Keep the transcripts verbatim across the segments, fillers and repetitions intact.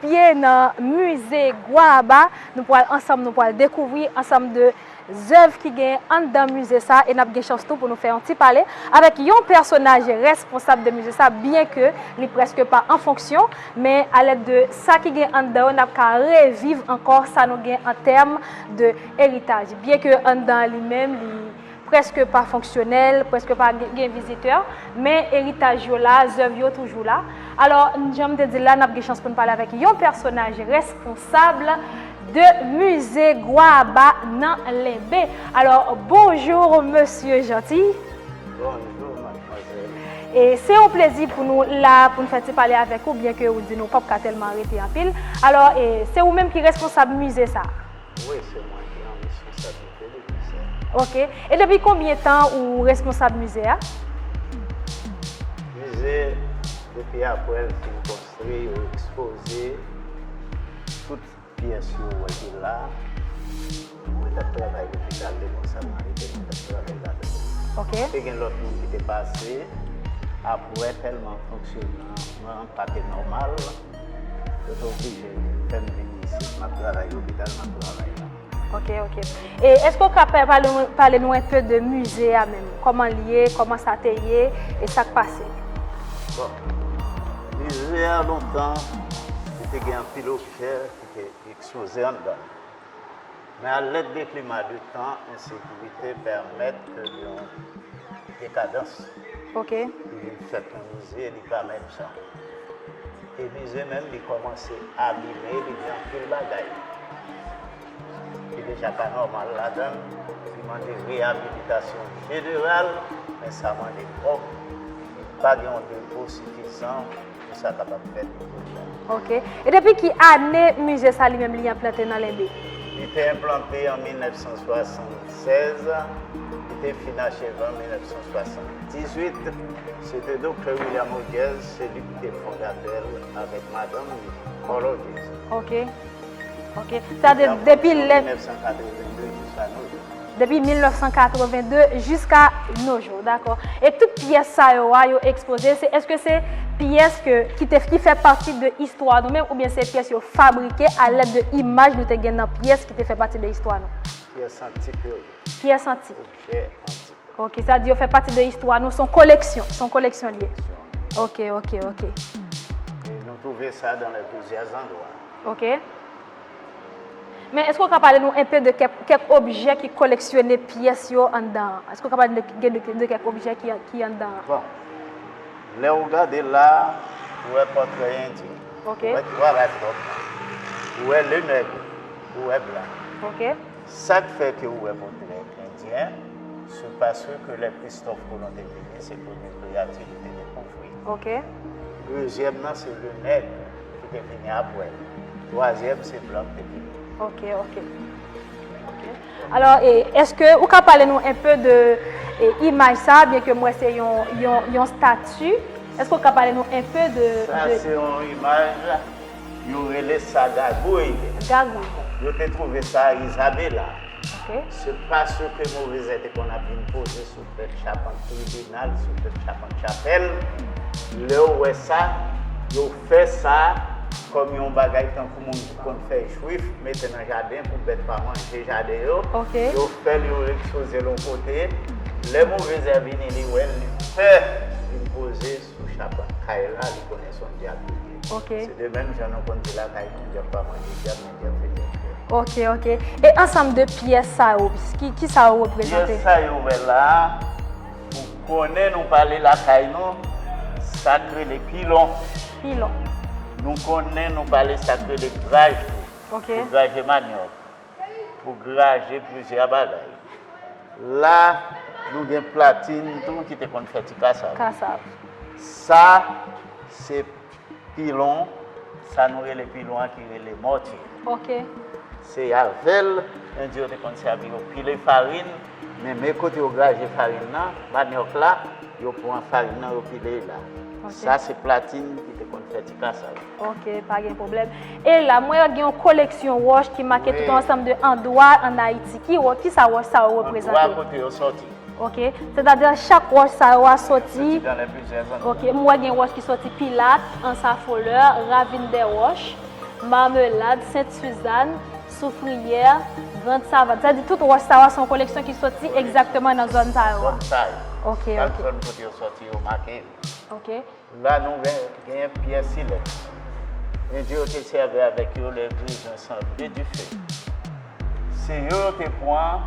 Ye nan mize Gwaraba, nou pral ansanm, nou pral dekouvri ansanm de zèv ki gen anndan mize sa, e n ap gen chans tou pou nou fè yon ti pale avèk yon pèsonaj responsab de mize sa, byen ke li prèske pa an fonksyon, men alèd de sa ki gen anndan yo, n ap ka reviv ankò sa nou gen an tèm de eritaj. Byen ke anndan an li menm, li prèske pa fonksyonèl, prèske pa gen, gen vizitè, men eritaj yo la, zèv yo toujou la. Alò, jan m te di l la, n ap gen chans pou n pale avèk yon pèsonaj responsab de mize Gwaraba nan Lenbe. Alò, bonjou, mesye Janti. Bonjou, madmwazèl. E se yon plezi pou nou la, pou n fè ti pale avèk ou, byen ke ou di nou p ap ka tèlman rete anpil. Alò, e se ou menm ki responsab mize sa? Wi, se mwen ki an responsablite de mize. Ok. E depi konbyen tan ou responsab mize a? Mize, depi apre l fin konstwi, yo ekspoze tout pyès yo wè ki la. Mwen t ap travay lopital de Bon Samariten, mwen t ap travay ladan. Ok. Te gen lòt moun ki te pase. Apre, tèlman fonksyònman an pa te nòmal, yo te oblije fè m vin isit. M ap travay lopital, m ap travay la. Ok, ok. E èske w ka pa-, pale, pale nou enpe de mize a menm? Kòman l ye, kòman sa te ye, e sa k pase? Bon, mize a lontan, li te gen anpil objè ki te ekspoze anndan l. Men alèd de klima de tan, ensekirite pèmèt ke gen yon dekadans. Ok. Li vin fèt yon mize, li pa menm jan. E mize menm, li kòmanse abime, li gen anpil bagay ki deja pa nòmal ladan l, li mande reyabilitasyon jeneral, men sa mande kòb, pa gen yon depo sifizan pou sa kapab fèt. Ok. E depi ki ane mize sa li menm li enplante nan Lenbe? Li te enplante an mil nèf san swasann sèz, li te fin acheve an mil nèf san swasann dizuit. Se te Doktè William Hodges, se li ki te fondatè l avèk madanm li, Paul Hodges. Ok. Ok. Sa de, depi lè mil nèf san katreven de jiska nou. Depi mil nèf san katreven de jiska no jou, dakò. E tout pyès sa yo a, yo ekspoze, se, èske se pyès ke, ki te, ki fè pati de istwa nou menm, oubyen se pyès yo fabrike alèd de imaj nou te gen nan pyès ki te fè pati de istwa nou? Pyès antik yo ye. Pyès antik. Objè antik. Ok, sa di yo fè pati de istwa nou, se yon koleksyon, se yon koleksyon li ye. Koleksyon. Ok, ok, ok. E nou twouve sa dans les plusieurs endroits. Ok. Men èske w ka pale nou enpe de kèk, kèk objè ki koleksyone pyès yo anndan an? Èske w ka pale de, de, de, de kèk objè ki, ki anndan an? Bon. Lè w gade la, ou wè pòtrè endyen. Ok. Ou wè twa raj dòk. Ou wè le nèg, ou wè blan. Ok. Sa k fè ke ou wè pòtrè endyen, se paske lè Kristòf Kolon te vini, se premye kreyati li te dekouvri. Ok. Dezyèm nan, se le nèg ki te vini apre. Twazyèm, se blan ki te vini. Ok, ok. Ok. Alò, e, èske ou ka pale nou enpe de, e, imaj sa, byen ke m wè se yon, yon, yon stati, èske ou ka pale nou enpe de, sa, de se yon imaj yo rele sa gagouy. Gagouy. Yo te twouve sa Izabela. Ok. Se paske move zè te konn ap vin poze sou tèt chapant tribinal, sou tèt chapant chapèl. Lè w wè sa, yo fè sa kòm yon bagay tankou moun ki konn fè jwif, mete nan jaden pou bèt pa manje jaden yo. Ok. Yo fè l, yo ekspoze l yon kote. Lè move zè vini, li wè l, li pè, li poze sou chapant kay la, li konnen se yon dyab li ye. Ok. Se de menm jan nou konn di lakay nou, dyab pa manje dyab, men dyab fè dyab fè. Ok, ok. E ansanm de pyès sa yo, ki, ki sa yo reprezante? Pyès sa yo wè la, ou konnen nou pale lakay nou, sa k rele pilon. Pilon. Nou konnen nou pale sa k rele graj tou. Ok. Pou graje manyòk, pou graje plizyè bagay. La, nou gen platin tou ki te konn fè ti kasav. Kasav. Sa, se pilon, sa nou rele pilon an ki rele mòtye. Ok. Se avè l, endyen yo te konn sèvi yo pile farin, men, men kote yo graje farin nan, manyòk la, yo pran farin nan, yo pile l la. Ok. Sa se platin ki te konn fè ti kasav. Ok, pa gen pwoblèm. E la, mwen gen yon koleksyon wòch ki make tout yon ansanm de andwa ann Ayiti. Ki wòch, ki sa wòch sa yo reprezante? Andwa kote yo sòti. Ok, sètadi chak wòch sa yo a sòti. Sòti dans les plusieurs endroits. Ok, m wè gen wòch ki sòti Pilat, Anse à Fleurs, Ravine des Roches. Marmelade, Sainte Suzanne, Soufrière, Grande Savane. Sa di tout wòch sa yo se yon koleksyon ki soti egzakteman nan zòn sa yo a. Zòn sa yo. Ok, ok. Chak zòn kote yo soti, yo make yo. Ok. La nou gen, genyen pyès silèks. Endyen yo te sèvi avèk yo lè yo bezwen sanble dife. Se yo yo te pran,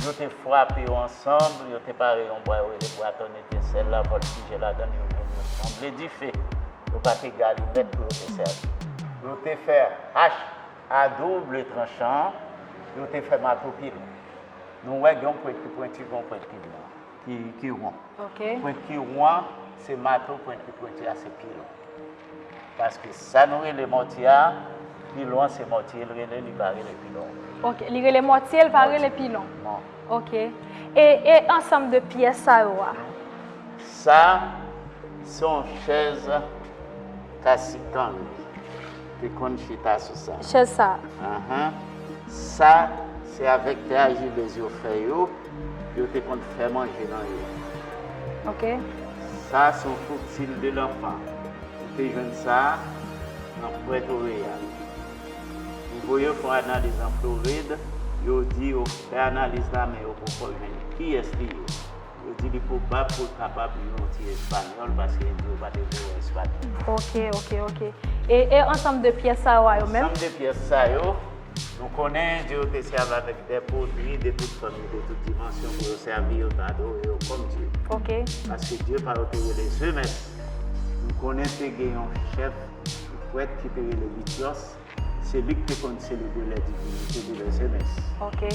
yo te frape yo ansanm, yo te pare yon bwa yo rele bwa tòn etensèl la, vòltije ladan l, yo jwenn yo sanble dife. Yo pa te galimèt pou yo te sèvi. Yo te fè hach a double tranchan, yo te fè mato pilon. Nou wè gen yon pwent ki pwenti, gen yon pwent ki blan, ki, ki won. Ok. Pwent ki won an, se mato, pwent ki pwenti a, se pilon. Paske sa nou rele mòtye a, pilon an se mòtye l rele, li pa rele pilon. Ok, li rele mòtye, l pa rele pilon. Non. Ok. E, e ansanm de pyès sa yo a? Sa, se yon chèz kasikan li. Te konn chita sou sa. Chèz sa. Ahan. Sa, se avèk tè ajilez yo fè yo, yo te konn fè manje nan yo. Ok. Sa, se yon foksil de lanfan. Ou te jwenn sa nan Puerto Real. Yo voye yo fè yon analiz an Florid, yo di yo fè analiz la, men yo poko jwenn kiyès li ye. Yo di li pwobab pou l kapab yon ti espanyòl, paske endyen yo pa te vle wè espanyòl. Ok, ok, ok. E, e ansanm de pyès sa yo a yo menm? Ansanm de pyès sa yo, nou konnen endyen yo te sèvi avèk de podri, de tout fòm, de tout dimansyon pou yo sèvi yo, adore yo kòm dye. Ok. Paske dye pa yo te rele Zemès. Nou konnen te gen yon chèf, yon prèt ki te rele Lityòs. Se li ki te konn selebre lè divinite de lè Zemès. Ok.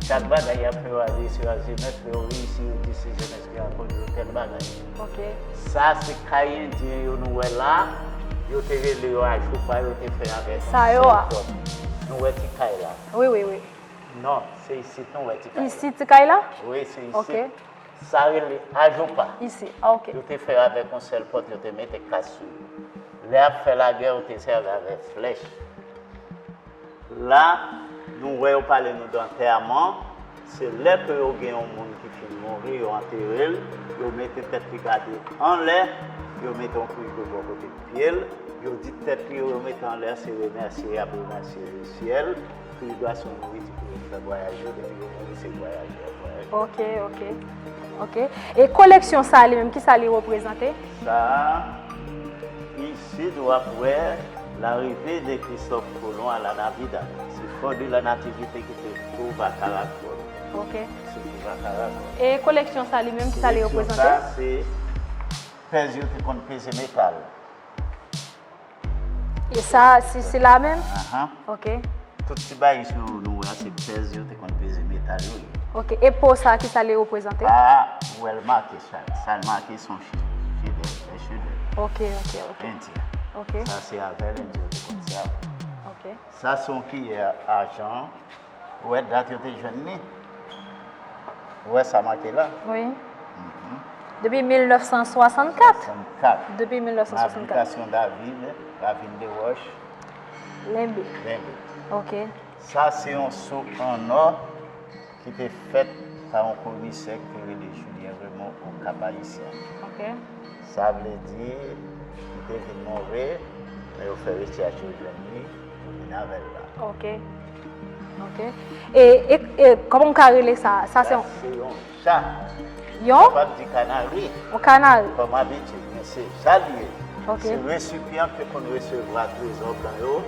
Chak bagay y ap fè yo ale se a Zemès, lè yo reyisi, yo di se Zemès ki akoz yo tèl bagay. Ok. Sa se kay endyen yo nou wè la, yo te rele yo ajoupa, yo te fè avèk sa yo a. Nou wè ti kay la. Wi, wi, wi. Non, se isit nou wè ti kay la. Isit ti kay la? Wi, se isit. Ok. Sa rele ajoupa. Isi, ah, ok. Yo te fè avèk yon sèl pòt, yo te mete kas sou yo. Lè y ap fè lagè, yo te sèvi avèk flèch. La, nou wè yo pale nou de antèman. Se lè ke yo gen yon moun ki fin mouri, yo antere l, yo mete tèt li gade anlè, yo mete yon kouch de bò kote pye l, yo di tèt li yo, yo mete anlè, se remèsye y ap remèsye lesyèl. Pou yo dwe se yon nouriti pou yo fè vwayaj yo, depi yo mouri, se vwayaj yo ap vwayaje. Ok, ok. Ok. E koleksyon sa a li menm, kisa li reprezante? Sa a, isit w ap wè l'arrivée de Christophe Colomb à la Navidad. Se Fò de la Nativite ki te twouve a Caracol. Ok. Se twouve a Caracol. E koleksyon sa a li menm, kisa li reprezante? Koleksyon sa a, se pèz yo te konn peze metal. E sa, se, se la menm? Ahan. Ok. Tout ti bagay yo nou wè a, se pèz yo te konn peze metal yo ye. Ok. E po sa, kisa li reprezante? Pa, ou wè l make sa. Sa l make, se yon chi-, chedèv, lè chedèv. Ok, ok, ok. Endyen. Ok. Sa, se avè l endyen yo te konn sèvi. Ok. Sa, se yon kiyè ajan. Ou wè dat yo te jwenn li? Ou wè sa make la? Wi. Mhm. Depi mil nèf san swasannkat. Swasannkat. Depi mil nèf san swasannkat. Nan abitasyon David, Ravine des Roches. Lenbe. Lenbe. Ok. Sa se yon so an nò ki te fèt pa yon komisè ki te rele Julien Raymond au Cap-Haïtien. Ok. Sa vle di, li te vin move, men yo fè rechèch, yo jwenn li, yo vin avè l la. Ok. Ok. E, e, e kòman w ka rele sa? Sa se yon... Sa se yon cha. Yon? Kapab di kanari. Yon kanari. Kòm abitid, men se cha li ye. Ok. Se resipyan ki te konn resevwa trezò blan yo.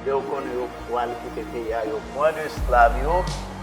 Lè yo konnen yo pwal kite peyi a, yo pran de esklav yo,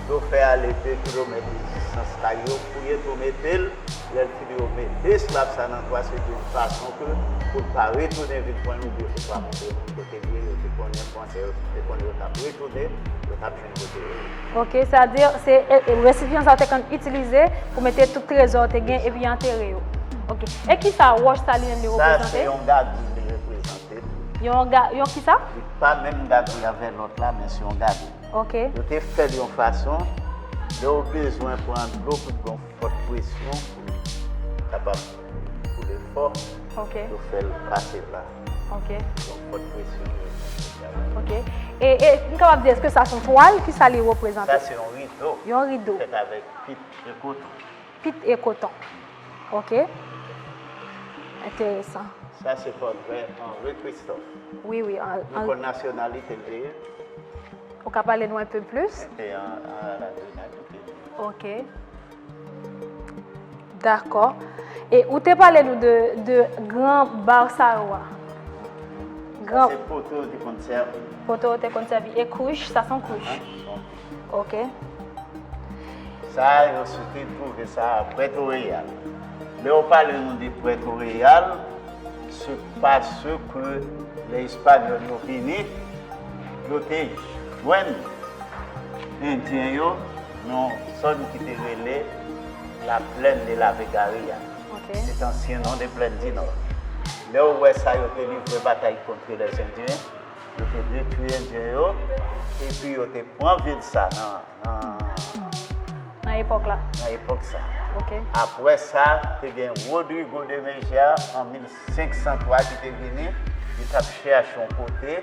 yo fè ale de kilomèt de distans kay yo, fouye tou mete l. Lè l fini, yo mete esklav sa nan twa, se de fason ke pou l pa retounen vin pran l, oubyen pou l pa montre moun kote l ye, yo te konnen, Fransè yo te konnen yo t ap retounen, yo t ap jwenn kote yo ye. Ok, sa di, se, e, e, resipyan sa yo te konn itilize pou mete tout trezò yo te gen epi antere yo. Ok. E kisa wòch sa li menm li reprezante? Sa se yon gadri li reprezante. Yon ga-, yon kisa? Li pa menm gadri avè lòt la, men se yon gadri. Ok. Yo te fè l yon fason, lè yo bezwen pran dlo pou t gen yon fòt presyon pou l kapab koule fò, ok, yo fè l pase la. Ok. Yon fòt presyon, yo fè l travay. Ok. E, e, m kapab di, èske sa se yon twal? Kisa li reprezante? Sa se yon rido. Yon rido. Fèt avèk pit e koton. Pit e koton. Ok. Enteresan. Sa se pòtrè Henri Christophe. Wi, wi. An, Nou an, konn nasyonalite l te ye? Ou ka pale nou un peu plus? E an, an Lagrenad li te ye. Ok. Dakò. E ou te pale nou de, de gran ba sa yo a? Sa Gran se poto yo te konn sèvi. Poto yo te konn sèvi. E kouch, sa se yon kouch. An, bon. Ok. Sa yo sou te twouve sa a Prètoreyal. Lè yo pale nou de Prètoreyal, se paske lè Espanyòl yo vini, yo te jwenn Endyen yo nan zòn ki te rele la plaine de la Vegaria. Ok. Se te ansyen non de Plaine du Nord. Lè yo wè sa, yo te livre batay kont les Indiens, yo te detwi Endyen yo, epi yo te pran vil sa nan, nan, Nan epòk la. nan epòk sa. Ok. Apre sa, te gen Rodrigo de Mejía an mil senk san twa ki te vini, li t ap chèche yon kote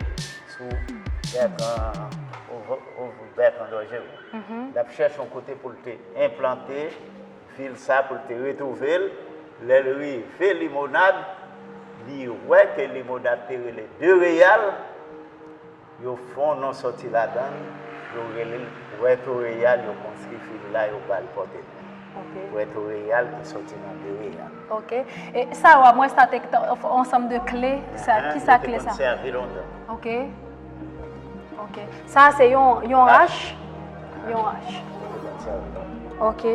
sou Bertrand, Faubourg Bertrand Dorgéron. L ap chèche yon kote pou l te enplante vil sa, pou l te retwouve l. Lè l rive Limonad, li wè ke Limonad te rele De Reyal, yo fè yon non sòti ladan l, yo rele l Puerto Real, yo konstwi vil la, yo ba l pòte non. Ok. Puerto Real ki sòti nan De Reyal. Ok. E sa yo a, mwen sa te ansanm de kle. Sa, Ahan, ki sa yo te kle konn sa? Sèvi lontan. Ok. Ok. Sa se yon, yon Ach. Ach. Yon ach. Yo te konn sèvi lontan. Ok.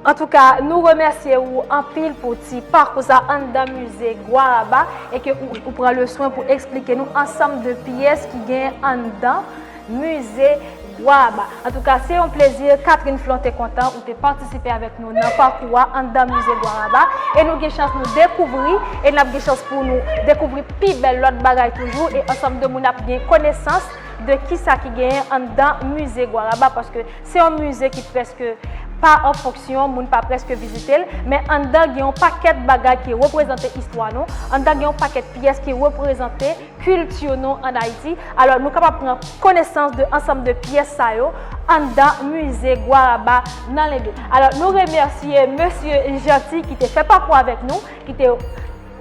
Antouka, nou remèsye ou anpil pou ti pakou sa anndan mize Gwaraba e ke ou, ou pran le swen pou eksplike nou ansanm de pyès ki gen anndan mize Gwaraba. Antouka, se yon plezi. Catherine Flon te kontan ou te patisipe avèk nou nan pakou a anndan mize Gwaraba. E nou gen chans nou dekouvri, e n ap gen chans pou nou dekouvri pi bèl lòt bagay toujou. E ansanm de moun ap gen konesans de kisa ki genyen anndan mize Gwaraba, paske se yon mize ki prèske pa an fonksyon, moun pa prèske vizite l, men anndan gen yon pakèt bagay ki reprezante istwa nou, anndan gen yon pakèt pyès ki reprezante kilti nou ann Ayiti. Alò, nou kapab pran konesans de ansanm de pyès sa yo anndan mize Gwaraba nan Lende. Alò, nou remèsye mesye Janti ki te fè pakou avèk nou, ki te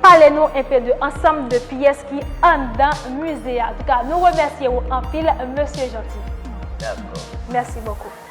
pale nou enpe de ansanm de pyès ki anndan mize a. Antouka, nou remèsye ou anpil, mesye Janti. Dakò. Merci beaucoup.